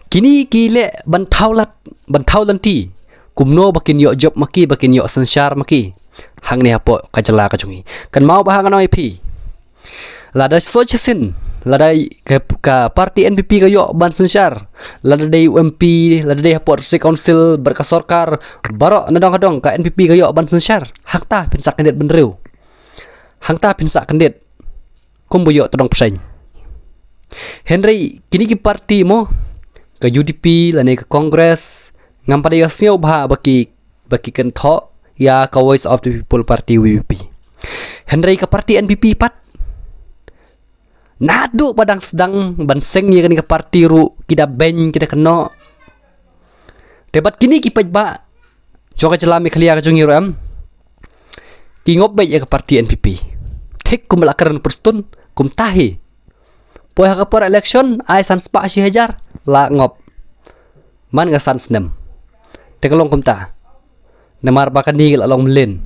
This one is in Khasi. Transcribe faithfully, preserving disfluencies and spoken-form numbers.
Kini ki leh ban thaw lad, ban thaw lynti kumno ba kin ïoh jop ma ki, ba kin ïoh synshar ma ki hangne hapoh ka jylla ka jong ngi. Kan mau ba ha ngan ong ïa phi, lada shisien, lada ka, ka party N P P ka ïoh ban synshar, lada dei u M P, lada dei hapoh District Council bad ka sorkar, baroh nadong hadong ka N P P ka ïoh ban synshar, hangta phin sa kyndit bynriew, hangta phin sa kyndit kumba ïoh tdong pyrshah. Hynrei kini ki party mo, ka U D P lane ka Congress, ngam pat ïohsngew bha ba ki, ba ki kynthoh ïa ka Voice of the People Party, V P P. Hynrei ka party N P P pat, naduh ba dang sdang ban seng ïa kane ka party ruh ki da beiñ, ki da kynnoh. Te bad kini ki paidbah jong ka jylla Meghalaya ka jong ngi ruh em, ki ngop beit ïa ka party N P P. Thik kumba la kren Prestone, kumta hi. Poi ha ka por election, ai san spah shi hajar, la ngop. Man ka san snem. Te ka long kumta. Namar ba kane ka la long mlien.